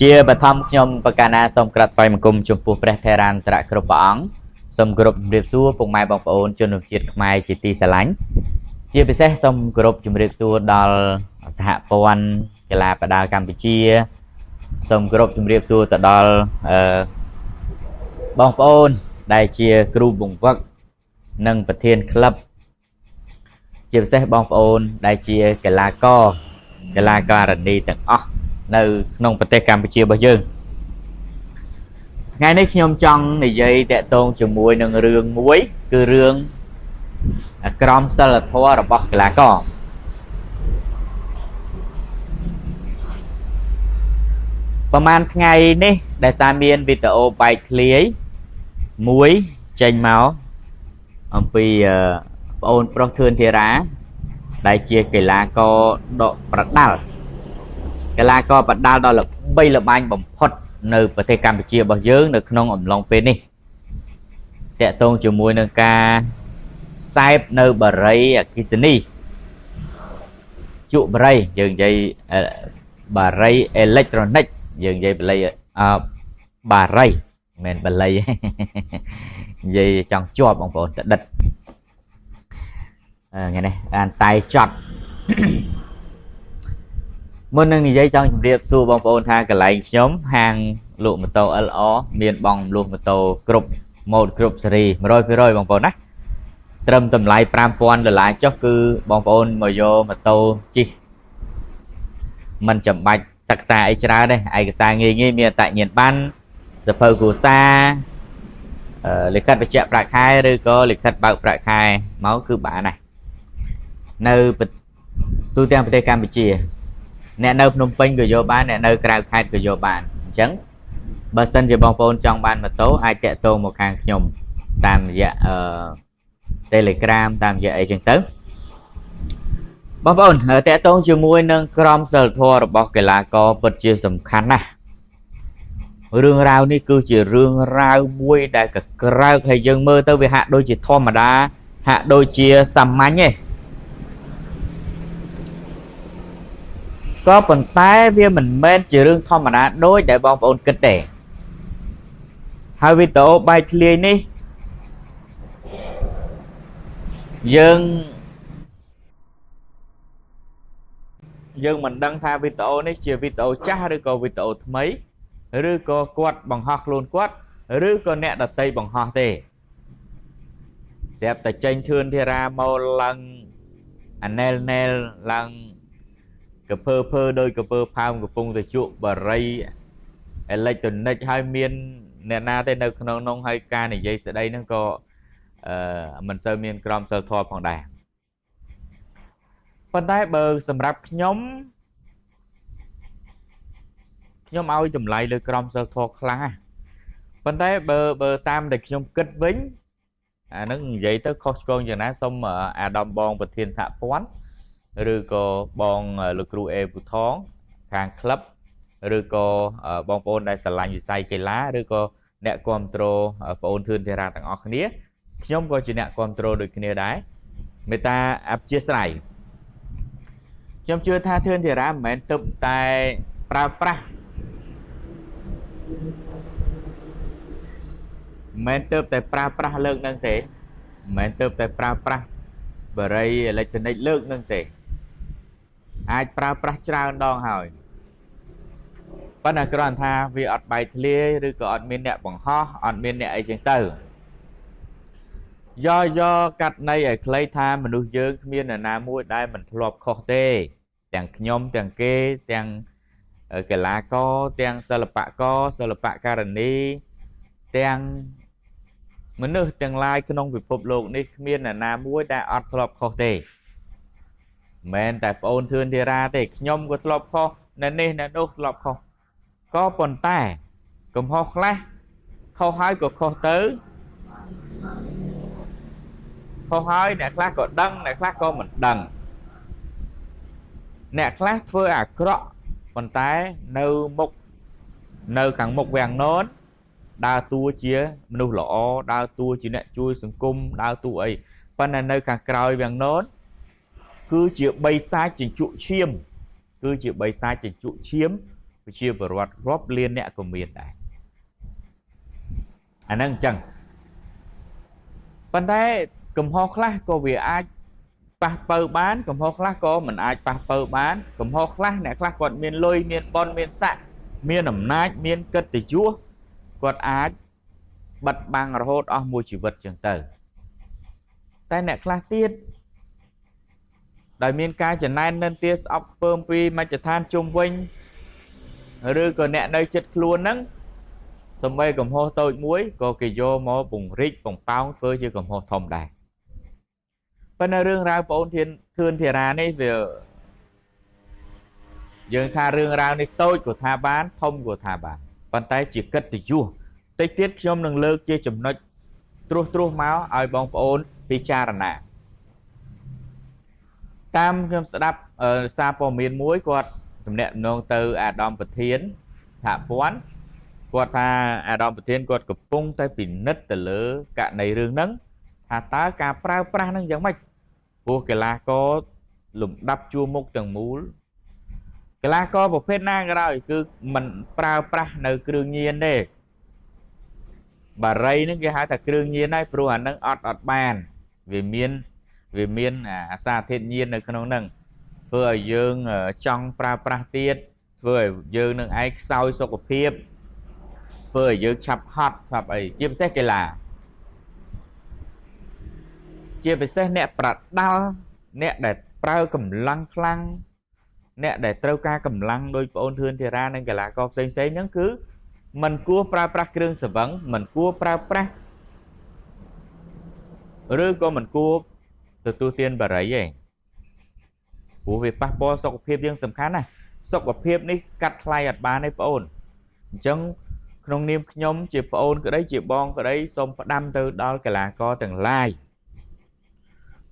ជាបឋមខ្ញុំបកណាសូមក្រាបថ្វាយបង្គំចំពោះព្រះថេរានុថរៈគ្រប់ព្រះអង្គសូមគោរពជម្រាបសួរពុកម៉ែបងប្អូនជនជាតិខ្មែរជាទីស្រឡាញ់ជាពិសេសសូមគោរពជម្រាបសួរដល់សហព័ន្ធកីឡាបដាល់កម្ពុជាសូមគោរពជម្រាបសួរទៅដល់អឺបងប្អូនដែលជាគ្រូបង្វឹកនិងប្រធានក្លឹបជាពិសេសបងប្អូនដែលជាកីឡាករកីឡាការិនីទាំងអស់នៅក្នុងប្រទេសកម្ពុជារបស់យើងថ្ងៃនេះខ្ញុំចង់និយាយតាក់ទងជាមួយនឹងរឿងមួយគឺរឿងក្រមសីលធម៌របស់កីឡាករប្រហែលថ្ងៃនេះដែលសារមានវីដេអូបែកធ្លាយមួយចេញមកអំពីប្អូនប្រុសធឿនធារាដែលជាកីឡាករដកប្រដាល់កីឡាករប្រដាល់ដ៏ល្បីល្បាញបំផុតនៅប្រទេសកម្ពុជារបស់យើងនៅក្នុងអំឡុងពេលនេះតាក់ទងជាមួយនឹងការសែបនៅបារីអគ្គិសនីជក់បារីយើងនិយាយបារីអេឡិចត្រូនិកយើងនិយាយបាលីបារីមិនមែនបាលីនិយាយចង់ជាប់បងប្អូនតដិតថ្ងៃនេះអានតែចត់មុននឹងនិយាយចង់ជម្រាបសួរបងប្អូនថាកន្លែងខ្ញុំហាងលក់ម៉ូតូ LR មានបងលក់ម៉ូតូគ្រប់ម៉ូតគ្រប់ស៊េរី 100% បងប្អូនណាត្រឹមតម្លៃ 5000 ដុល្លារចុះគឺបងប្អូនមកយកម៉ូតូជិះមិនចាំបាច់សិក្សាអីច្រើនទេឯកសារងាយងាយមានអត្តញ្ញាណប័ណ្ណសភៅគ្រួសារលិខិតបញ្ជាក់ប្រាក់ខែឬក៏លិខិតបើកប្រាក់ខែមកគឺបានដែរនៅទូទាំងប្រទេសកម្ពុជាអ្នកនៅភ្នំពេញក៏យកបានអ្នកនៅក្រៅខេត្តក៏យកបានអញ្ចឹងបើសិនជាបងប្អូនចង់បានម៉ូតូអាចតាក់ទងមកខាងខ្ញុំតាមរយៈអឺ Telegram តាមរយៈអីចឹងទៅបងប្អូនតាក់ទងជាមួយនឹងក្រមសីលធម៌របស់កីឡាករពិតជាសំខាន់ណាស់រឿងរ៉ាវនេះគឺជារឿងរ៉ាវមួយដែលកក្រើកហើយយើងមើលទៅវាហាក់ដូចជាធម្មតាហាក់ដូចជាសាមញ្ញទេក៏ប៉ុន្តែវាមិនមែនជារឿងធម្មតាដូចដែលបងប្អូនគិតទេហើយវីដេអូបែកធ្លាយនេះយើងមិនដឹងថាវីដេអូនេះជាវីដេអូចាស់ឬក៏វីដេអូថ្មីឬក៏គាត់បង្ហោះខ្លួនគាត់ឬក៏អ្នកដតីបង្ហោះទេស្រាប់តែចេញធឿនធារាមកឡើងអាណែលណែលឡើងកពើភើដោយកពើផើមកំពុងតែជក់បារីអេឡិចត្រូនិកហើយមានអ្នកណាទេនៅក្នុងនោះហើយការនិយាយស្ដីហ្នឹងក៏មិនសូវមានក្រមសីលធម៌ផងដែរប៉ុន្តែបើសម្រាប់ខ្ញុំខ្ញុំឲ្យតម្លៃលើក្រមសីលធម៌ខ្លាំងណាស់ប៉ុន្តែបើតាមដែលខ្ញុំគិតវិញអាហ្នឹងនិយាយទៅខុសឆ្គងយ៉ាងណាសូមអាដាមបងប្រធានសហព័ន្ធឬក៏បងលោកគ្រូអេពូថងខាងក្លឹបឬក៏បងប្អូនដែលស្រឡាញ់វិស័យកីឡាឬក៏អ្នកគ្រប់គ្រងបងអូនធឿនធារាទាំងអស់គ្នាខ្ញុំក៏ជាអ្នកគ្រប់គ្រងដូចគ្នាដែរមេត្តាអព្យាស្រ័យខ្ញុំជឿថាធឿនធារាមិនមែនទើបតែប្រើប្រាស់មិនមែនទើបតែប្រើប្រាស់លើកហ្នឹងទេមិនមែនទើបតែប្រើប្រាស់បារីអេឡិចត្រូនិកលើកហ្នឹងទេអាចប្រើប្រាស់ច្រើនដងហើយប៉ុន្តែគ្រាន់ថាវាអត់បែកធ្លាយឬក៏អត់មានអ្នកបង្ហោះអត់មានអ្នកអីចឹងទៅយកកាត់ន័យឲ្យខ្លីថាមនុស្សយើងគ្មាននរណាមួយដែលមិនធ្លាប់ខុសទេទាំងខ្ញុំទាំងគេទាំងកីឡាករទាំងសិល្បករសិល្បករនីទាំងមនុស្សទាំងឡាយក្នុងពិភពលោកនេះគ្មាននរណាមួយដែលអត់ធ្លាប់ខុសទេមិនមែនតែប្អូនធឿនធារាទេខ្ញុំក៏ធ្លាប់ខុសនៅនេះនៅនោះធ្លាប់ខុសក៏ប៉ុន្តែកំហុសខ្លះខុសហើយក៏ខុសទៅខុសហើយអ្នកខ្លះក៏ដឹងអ្នកខ្លះក៏មិនដឹងអ្នកខ្លះធ្វើអាក្រក់ប៉ុន្តែនៅមុខនៅខាងមុខវាំងននដើរតួជាមនុស្សល្អដើរតួជាអ្នកជួយសង្គមដើរតួអីប៉ុន្តែនៅខាងក្រោយវាំងននគឺជាបិសាចជញ្ជក់ឈាមគឺជាបិសាចជញ្ជក់ឈាម ប្រជាពលរដ្ឋរាប់លានអ្នកក៏មានដែរអាហ្នឹងអញ្ចឹងប៉ុន្តែកំហុសខ្លះក៏វាអាចប៉ះពៅបានកំហុសខ្លះក៏មិនអាចប៉ះពៅបានកំហុសខ្លះអ្នកខ្លះគាត់មានលុយមានបុណ្យមានស័ក្តិមានអំណាចមានកិត្តិយសគាត់អាចបិទបាំងរហូតអស់មួយជីវិតចឹងទៅតែអ្នកខ្លះទៀតដោយមានការចំណែននិន្ទាស្អប់ខ្ពើមពីមជ្ឈដ្ឋានជុំវិញឬក៏អ្នកនៅជិតខ្លួនហ្នឹងសម្បីកំហុសតូចមួយក៏គេយកមកពង្រីកពងប៉ោងធ្វើជាកំហុសធំដែរប៉ុន្តែរឿងរ៉ាវបងអូនធានធឿនធារានេះវាយើងថារឿងរ៉ាវនេះតូចក៏ថាបានធំក៏ថាបានប៉ុន្តែជាកិត្តិយសតិចទៀតខ្ញុំនឹងលើកជាចំណុចត្រួសត្រាសមកឲ្យបងប្អូនពិចារណាតាមខ្ញុំស្ដាប់សារព័ត៌មានមួយគាត់ទំនាក់ទំនងទៅអាដាមប្រធានសហព័ន្ធគាត់ថាអាដាមប្រធានគាត់កំពុងតែពិនិត្យទៅលើករណីរឿងហ្នឹងថាតើការប្រើប្រាស់ហ្នឹងយ៉ាងម៉េចព្រោះកីឡាករលំដាប់ជួរមុខទាំងមូលកីឡាករប្រភេទណាក៏ដោយគឺមិនប្រើប្រាស់នៅគ្រឿងញៀនទេបារីហ្នឹងគេហៅថាគ្រឿងញៀនហើយព្រោះអាហ្នឹងអត់បានវាមានអាសារធាតុញៀននៅក្នុងហ្នឹងធ្វើឲ្យយើងចង់ប្រើប្រាស់ទៀតធ្វើឲ្យយើងនឹងឯងខ្សោយសុខភាពធ្វើឲ្យយើងឆាប់ហត់ឆាប់អីជាពិសេសកីឡាជាពិសេសអ្នកប្រដាល់អ្នកដែលប្រើកម្លាំងខ្លាំងអ្នកដែលត្រូវការកម្លាំងដោយប្អូនធឿនធារានិងកីឡាករផ្សេងៗហ្នឹងគឺមិនគួរប្រើប្រាស់គ្រឿងស្រវឹងមិនគួរប្រើប្រាស់ឬក៏មិនគួរទទួលទានបារីទេព្រោះវាប៉ះពាល់សុខភាពយើងសំខាន់ណាស់សុខភាពនេះកាត់ថ្លៃអត់បានទេប្អូនអញ្ចឹងក្នុងនាមខ្ញុំជាប្អូនក្តីជាបងក្តីសូមផ្ដាំទៅដល់កីឡាករទាំងឡាយ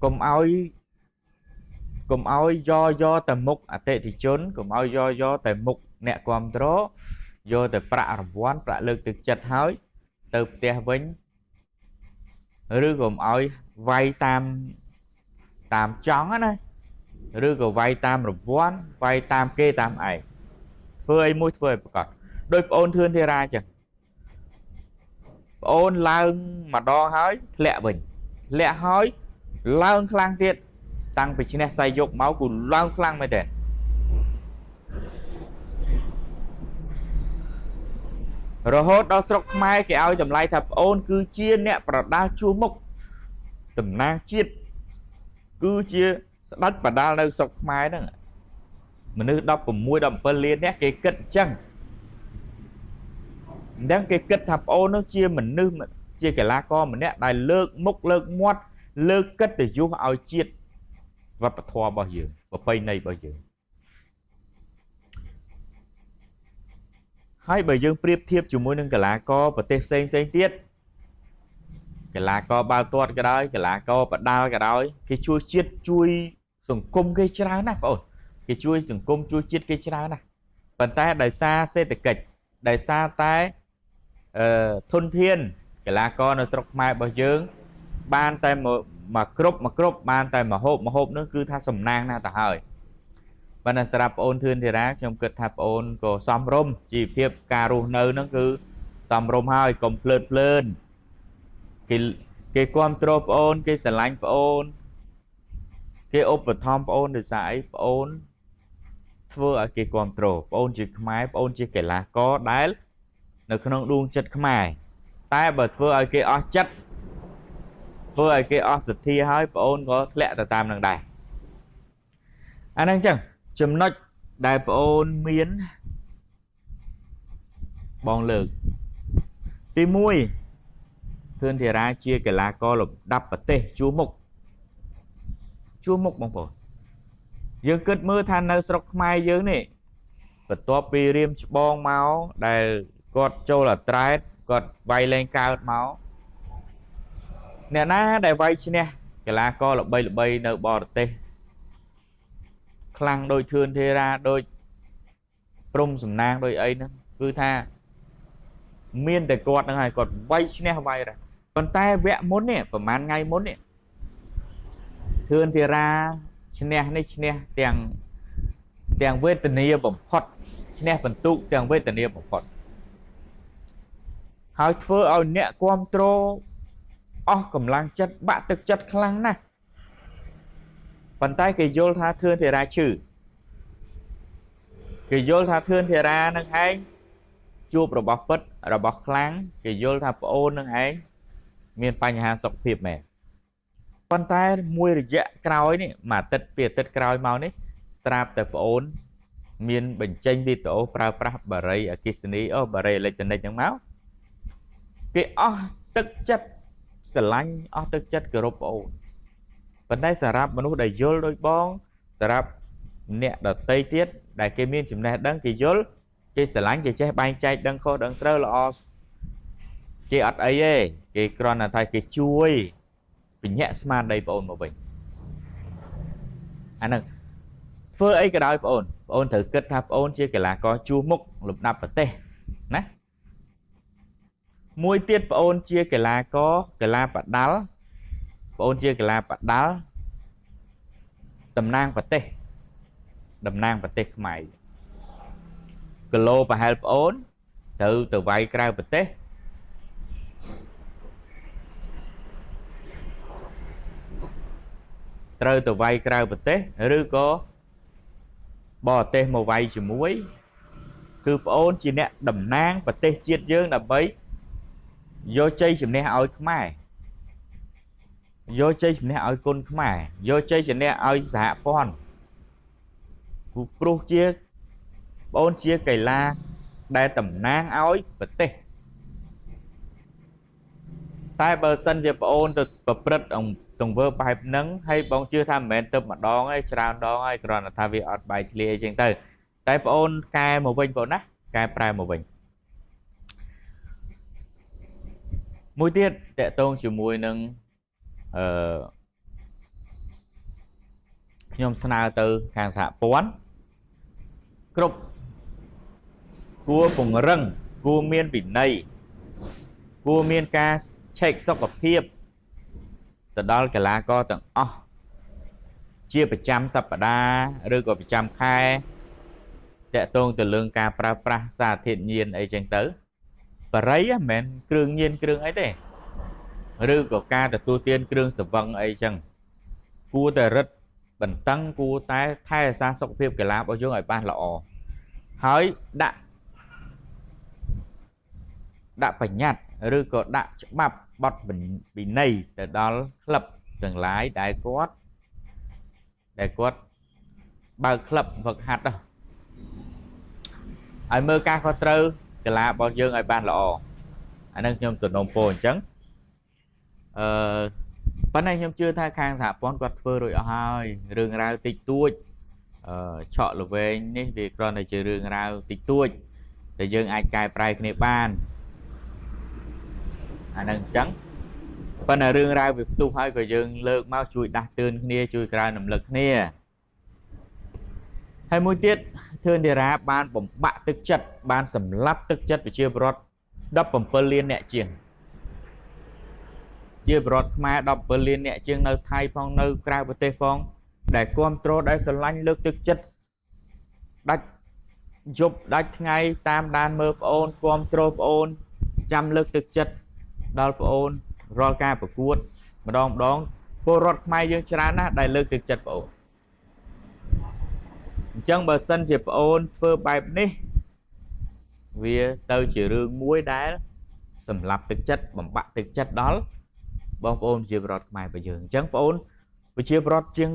កុំឲ្យយកតែមុខអតិថិជនកុំឲ្យយកតែមុខអ្នកគាំទ្រយកតែប្រាក់រង្វាន់ប្រាក់លើកទឹកចិត្តហើយទៅផ្ទះវិញឬកុំឲ្យវាយតាមចង់ណាឬក៏វាយតាមរង្វាន់វាយតាមគេតាមឯងធ្វើអីមួយធ្វើឲ្យប្រកបដោយប្អូនធឿនធារាចឹងប្អូនឡើងម្ដងហើយធ្លាក់វិញធ្លាក់ហើយឡើងខ្លាំងទៀតតាំងពីឈ្នះសៃយកមកគូឡើងខ្លាំងមែនទេរហូតដល់ស្រុកខ្មែរគេឲ្យតម្លៃថាប្អូនគឺជាអ្នកប្រដាល់ជួរមុខតំណាងជាតិគឺជាស្ដេចប្រដាល់នៅស្រុកខ្មែរហ្នឹងមនុស្ស16 17លានអ្នកគេគិតអញ្ចឹងអញ្ចឹងគេគិតថាប្អូននោះជាមនុស្សជាកីឡាករម្នាក់ដែលលើកមុខលើកមាត់លើកកិត្តិយសឲ្យជាតិវប្បធម៌របស់យើងប្រពៃណីរបស់យើងហើយបើយើងប្រៀបធៀបជាមួយនឹងកីឡាករប្រទេសផ្សេងផ្សេងទៀតកីឡាករបាល់ទាត់ក៏ដោយកីឡាករបដាល់ក៏ដោយគេជួយជាតិជួយសង្គមគេច្រើនណាស់បងប្អូនគេជួយសង្គមជួយជាតិគេច្រើនណាស់ប៉ុន្តែដោយសារសេដ្ឋកិច្ចដោយសារតែធនធានកីឡាករនៅស្រុកខ្មែររបស់យើងបានតែមកគ្រប់បានតែមហូបនោះគឺថាសំណាងណាស់ទៅហើយប៉ុន្តែសម្រាប់ប្អូនធឿនធារាខ្ញុំគិតថាប្អូនក៏សមរម្យជីវភាពការរស់នៅហ្នឹងគឺសមរម្យហើយកុំភ្លើតភ្លើនគេគាំទ្រប្អូនគេស្រឡាញ់ប្អូនគេឧបត្ថម្ភប្អូនដោយសារអីប្អូនធ្វើឲ្យគេគាំទ្រប្អូនជាខ្មែរប្អូនជាកីឡាករដែលនៅក្នុងដួងចិត្តខ្មែរតែបើធ្វើឲ្យគេអស់ចិត្តធ្វើឲ្យគេអស់សទ្ធាហើយប្អូនក៏ធ្លាក់ទៅតាមនឹងដែរអាហ្នឹងចឹងចំណុចដែលប្អូនមានបងលើកទី1ធឿនធារាជាកីឡាករលំដាប់ប្រទេសជួរមុខបងប្អូនយើងគិតមើលថានៅស្រុកខ្មែរយើងនេះបន្ទាប់ពីរៀមច្បងមកដែលគាត់ចូលអត្រែតគាត់វាយលែងកើតមកអ្នកណាដែលវាយឈ្នះកីឡាករល្បីៗនៅបរទេសខ្លាំងដូចធឿនធារាដូចព្រំសំណាងដូចអីហ្នឹងគឺថាមានតែគាត់ហ្នឹងហើយគាត់វាយឈ្នះវាយរ៉ាប៉ុន្តែវគ្គមុននេះប្រហែលថ្ងៃមុននេះធឿនធារាឈ្នះនេះឈ្នះទាំងវេទនាបំផុតឈ្ន ឈ្នះបន្ទុកទាំងវេទនាបំផុតហើយធ្វើឲ្យអ្នកគ្រប់គ្រងអស់កម្លាំងចិត្តបាក់ទឹកចិត្តខ្លាំងណាស់ប៉ុន្តែគេយល់ថាធឿនធារាឈឺគេយល់ថាធឿនធារានឹងឯងជួបរបស់ពិតរបស់ខ្លាំងគេយល់ថាប្អូននឹងឯងមានបញ្ហាសុខភាពមែនប៉ុន្តែមួយរយៈក្រោយនេះមួយអាទិត្យពីរអាទិត្យក្រោយមកនេះត្រាប់តែប្អូនមានបញ្ចេញវីដេអូប្រើប្រាស់បារីអគ្គិសនីបារីអេឡិចត្រូនិកហ្នឹងមកគេអស់ទឹកចិត្តស្រឡាញ់អស់ទឹកចិត្តគោរពប្អូនប៉ុន្តែសម្រាប់មនុស្សដែលយល់ដូចបងសម្រាប់អ្នកដទៃទៀតដែលគេមានចំណេះដឹងគេយល់គេស្រឡាញ់គេចេះបែងចែកដឹងខុសដឹងត្រូវល្អគេអត់អីទេគេគ្រាន់តែថាគេជួយពញ្ញាក់ស្មារតីប្អូនមកវិញអាហ្នឹងធ្វើអីក៏ដោយប្អូនត្រូវគិតថាប្អូនជាកីឡាករជួរមុខលំដាប់ប្រទេសណាមួយទៀតប្អូនជាកីឡាករកីឡាបដាល់ប្អូនជាកីឡាបដាល់តំណាងប្រទេសតំណាងប្រទេសខ្មែរគីឡូប្រហែលប្អូនត្រូវទៅវាយក្រៅប្រទេសត្រូវទៅវាយក្រៅប្រទេសឬក៏បរទេសមកវាយជាមួយគឺប្អូនជាអ្នកតំណាងប្រទេសជាតិយើងដើម្បីយកជ័យជំនះឲ្យខ្មែរយកជ័យជំនះឲ្យគុណខ្មែរយកជ័យជំនះឲ្យសហព័ន្ធព្រោះជាប្អូនជាកីឡាដែលតំណាងឲ្យប្រទេសតែបើសិនជាប្អូនទៅប្រព្រឹត្តទង្វើបែបហ្នឹងហើយបងជឿថាមិនមែនទៅម្ដងទេច្រើនដងហើយគ្រាន់តែថាវាអត់បែកធ្លាយអីចឹងទៅតែប្អូនកែមកវិញបងណាកែប្រែមកវិញមួយទៀតតកតងជាមួយនឹងអឺខ្ញុំស្នើទៅខាងសហព័ន្ធគ្រប់គួរពង្រឹងគួរមានវិន័យគួរមានការឆែកសុខភាពទៅដល់កីឡាករទាំងអស់ជាប្រចាំសប្តាហ៍ឬក៏ប្រចាំខែតកតងទៅលើការប្រើប្រាស់សារធាតុញៀនអីចឹងទៅបរិយមិនមែនគ្រឿងញៀនគ្រឿងអីទេឬក៏ការទទួលទានគ្រឿងស្រវឹងអីចឹងគួរតែរឹតបន្តឹងគួរតែថែរក្សាសុខភាពកីឡារបស់យើងឲ្យបានល្អហើយដាក់បញ្ញត្តិឬក៏ដាក់ច្បាប់បទវិន័យទៅដល់ក្លឹបទាំងឡាយដែលគាត់បើកក្លឹបហ្វឹកហាត់ឲ្យមើលការខុសត្រូវកីឡារបស់យើងឲ្យបានល្អអានឹងខ្ញុំសំណូមពរអញ្ចឹងប៉ុន្តែខ្ញុំជឿថាខាងសហព័ន្ធគាត់ធ្វើរួចអស់ហើយរឿងរ៉ាវតិចតួចឆក់ល្វែងនេះវាគ្រាន់តែជារឿងរ៉ាវតិចតួចតែយើងអាចកែប្រែគ្នាបានអានឹងអញ្ចឹងប៉ុន្តែរឿងរ៉ាវវាផ្ទុះហើយក៏យើងលើកមកជួយដាស់តឿនគ្នាជួយក្រើនរំលឹកគ្នាហើយមួយទៀតធឿនធារាបានបំបាក់ទឹកចិត្តបានសម្លាប់ទឹកចិត្តប្រជាពលរដ្ឋ17លានអ្នកជាងជាពលរដ្ឋខ្មែរ17លានអ្នកជាងនៅថៃផងនៅក្រៅប្រទេសផងដែលគ្រប់គ្រងដែលស្រឡាញ់លើកទឹកចិត្តដាច់យប់ដាច់ថ្ងៃតាមដានមើលប្អូនគ្រប់គ្រងប្អូនចាំលើកទឹកចិត្តដល់ប្អូនរាល់ការប្រកួតម្ដងម្ដងពលរដ្ឋខ្មែរយើងច្រើនណាស់ដែលលើកទឹកចិត្តប្អូនអញ្ចឹងបើសិនជាប្អូនធ្វើបែបនេះវាទៅជារឿងមួយដែលសម្លាប់ទឹកចិត្តបំបាក់ទឹកចិត្តដល់បងប្អូនប្រជាពលរដ្ឋខ្មែររបស់យើងអញ្ចឹងបងប្អូនប្រជាពលរដ្ឋជាង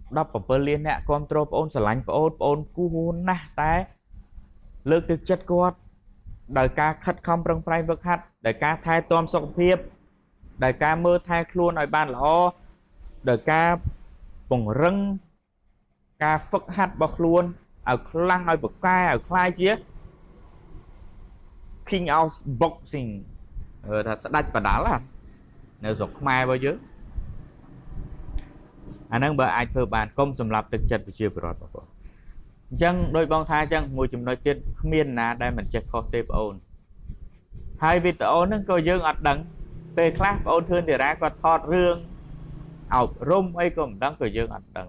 17លានអ្នកគ្រប់គ្រងប្អូនស្រឡាញ់ប្អូនប្អូនគួរណាស់តែលើកទឹកចិត្តគាត់ដោយការខិតខំប្រឹងប្រែងហ្វឹកហាត់ដោយការថែទាំសុខភាពដោយការមើលថែខ្លួនឲ្យបានល្អដោយការពង្រឹងការហ្វឹកហាត់របស់ខ្លួនឲ្យខ្លាំងឲ្យពូកែឲ្យក្លាយជា King of Boxing ថាស្ដេចបដាល់នៅស្រុកខ្មែររបស់យើងអាហ្នឹងបើអាចធ្វើបានកុំសម្លាប់ទឹកចិត្តប្រជាពលរដ្ឋបងប្អូនអញ្ចឹងដោយបងថាអញ្ចឹងមួយចំណុចទៀតគ្មានណាដែលមិនចេះខុសទេបងអូនហើយវីដេអូហ្នឹងក៏យើងអត់ដឹងពេលខ្លះបងអូនធឿនធារាគាត់ថតរឿងអប់រំអីក៏មិនដឹងក៏យើងអត់ដឹ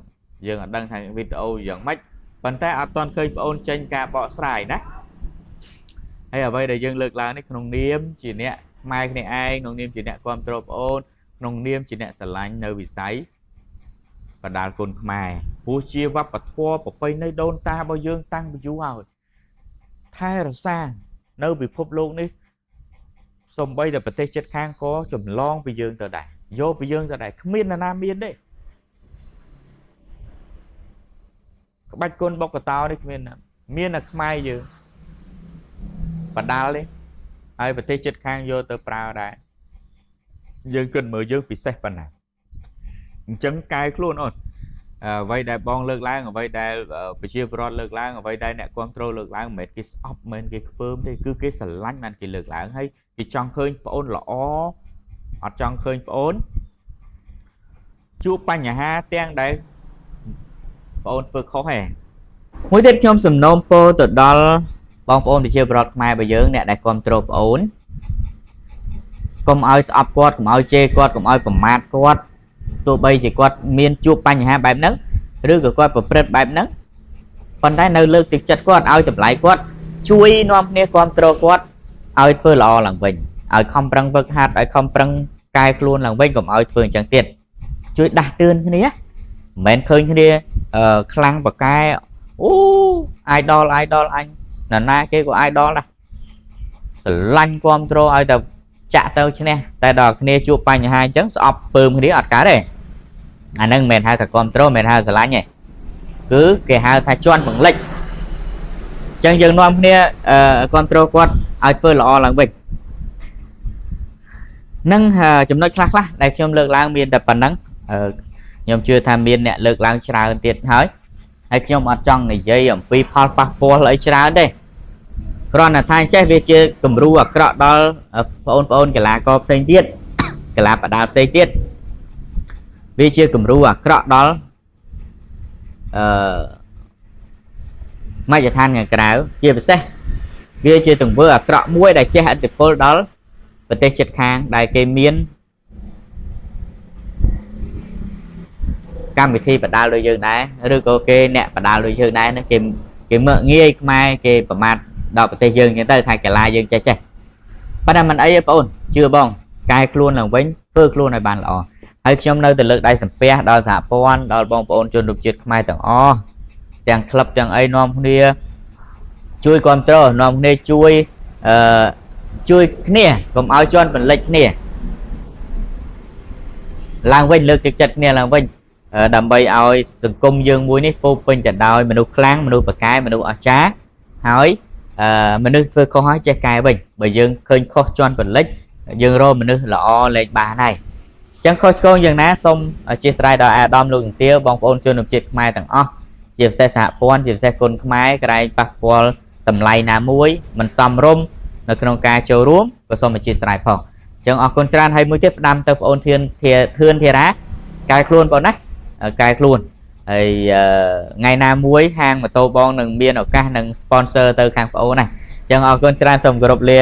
ងថាវីដេអូយ៉ាងម៉េច ប៉ុន្តែអត់ទាន់ឃើញប្អូនចេញការបកស្រាយណាហើយអ្វីដែលយើងលើកឡើងនេះក្នុងនាមជាអ្នកខ្មែរគ្នាឯងក្នុងនាមជាអ្នកគ្រប់គ្រងប្អូនក្នុងនាមជាអ្នកស្រឡាញ់នៅវិស័យបដាល់គុណខ្មែរព្រោះជាវប្បធម៌ប្រពៃណីដូនតារបស់យើងតាំងពីយូរហើយថែរក្សានៅពិភពលោកនេះសំបីតែប្រទេសជិតខាងក៏ចម្លងពីយើងទៅដែរយកពីយើងទៅដែរគ្មាននរណាមានទេក្បាច់គុណបុកតោនេះគ្មានមានតែខ្មែរយើងបដាល់ទេហើយប្រទេសជិតខាងយកទៅប្រើដែរយើងគិតមើលយើងពិសេសប៉ុណ្ណាអញ្ចឹងកែខ្លួនអូនអ្វីដែលបងលើកឡើងអ្វីដែលប្រជាពលរដ្ឋលើកឡើងអ្វីដែលអ្នកគ្រប់គ្រងលើកឡើងមិនមែនគេស្អប់មិនមែនគេខ្ពើមទេគឺគេស្រឡាញ់បានគេលើកឡើងហើយគេចង់ឃើញប្អូនល្អអត់ចង់ឃើញប្អូនជួបបញ្ហាទាំងដែលប្អូនធ្វើខុសទេមួយទៀតខ្ញុំសំណូមពរទៅដល់បងប្អូនប្រជាពលរដ្ឋខ្មែររបស់យើងអ្នកដែលគ្រប់គ្រងប្អូនកុំឲ្យស្អប់គាត់កុំឲ្យជេរគាត់កុំឲ្យប្រមាថគាត់ទោះបីជាគាត់មានជួបបញ្ហាបែបហ្នឹងឬក៏គាត់ប្រព្រឹត្តបែបហ្នឹងប៉ុន្តែនៅលើកទឹកចិត្តគាត់ឲ្យតម្លៃគាត់ជួយនាំគ្នាគ្រប់គ្រងគាត់ឲ្យធ្វើល្អឡើងវិញឲ្យខំប្រឹងហ្វឹកហាត់ឲ្យខំប្រឹងកែខ្លួនឡើងវិញកុំឲ្យធ្វើអញ្ចឹងទៀតជួយដាស់តឿនគ្នាមិនមែនឃើញគ្នាខ្លាំងបកែអូ idol idol អញនរណាគេក៏ idol ដែរស្រឡាញ់គ្រប់គ្រងឲ្យតែចាក់ទៅឈ្នះតែដល់គ្នាជួបបញ្ហាអញ្ចឹងស្អប់ពើមគ្នាអត់កើតទេអាហ្នឹងមិនមែនហៅថាគ្រប់គ្រងមិនមែនហៅស្រឡាញ់ទេគឺគេហៅថាជន់បង្លិចអញ្ចឹងយើងនាំគ្នាគ្រប់គ្រងគាត់ឲ្យធ្វើល្អឡើងវិញនឹងចំណុចខ្លះខ្លះដែលខ្ញុំលើកឡើងមានតែប៉ុណ្្នឹងខ្ញុំជឿថាមានអ្នកលើកឡើងច្រើនទៀតហើយហើយខ្ញុំអត់ចង់និយាយអំពីផលប៉ះពាល់អីច្រើនទេគ្រាន់តែថាចេះវាជាគំរូអាក្រក់ដល់បងប្អូនកីឡាករផ្សេងទៀតកីឡាបដាល់ផ្សេងទៀតវាជាគំរូអាក្រក់ដល់អឺមជ្ឈដ្ឋានខាងក្រៅជាពិសេសវាជាទង្វើអាក្រក់មួយដែលជះឥទ្ធិពលដល់ប្រទេសជិតខាងដែលគេមានកម្មវិធីបដាល់ដូចយើងដែរឬក៏គេអ្នកបដាល់ដូចយើងដែរណាគេមើលងាយខ្មែរគេប្រមាថដល់ប្រទេសយើងអញ្ចឹងទៅថាកីឡាយើងចេះចេះប៉ុន្តែមិនអីទេបងអូនជឿបងកែខ្លួនឡើងវិញធ្វើខ្លួនឲ្យបានល្អហើយខ្ញុំនៅតែលើកដៃសំពះដល់សហព័ន្ធដល់បងប្អូនជនរួមជាតិខ្មែរទាំងអស់ទាំងក្លឹបទាំងអីនាំគ្នាជួយគ្រប់គ្រងនាំគ្នាជួយជួយគ្នាកុំឲ្យជន់បន្លិចគ្នាឡើងវិញលើកទឹកចិត្តគ្នាឡើងវិញដើម្បីឲ្យសង្គមយើងមួយនេះពោពេញទៅដោយមនុស្សខ្លាំងមនុស្សប្រកែមនុស្សអស្ចារ្យហើយមនុស្សធ្វើខុសហើយចេះកែវិញបើយើងឃើញខុសជន់បន្លិចយើងរកមនុស្សល្អលែងបានហើយអញ្ចឹងខុសឆ្គងយ៉ាងណាសូមអធិស្ឋានដល់អាដាមលោកជំទាវបងប្អូនជនរួមជាតិខ្មែរទាំងអស់ជាពិសេសសហព័ន្ធជាពិសេសគុណខ្មែរក្រែងប៉ះពាល់តម្លៃណាមួយមិនសមរម្យនៅក្នុងការចូលរួមក៏សូមអធិស្ឋានផងអញ្ចឹងអរគុណច្រើនហើយមួយទៀតផ្ដាំទៅបងប្អូនធឿនធារាកែខ្លួនបងណាកែខ្លួនហើយថ្ងៃណាមួយហាងម៉ូតូបងនឹងមានឱកាសនឹង sponsor ទៅខាងប្អូនណាអញ្ចឹងអរគុណច្រើនសូមគោរពលា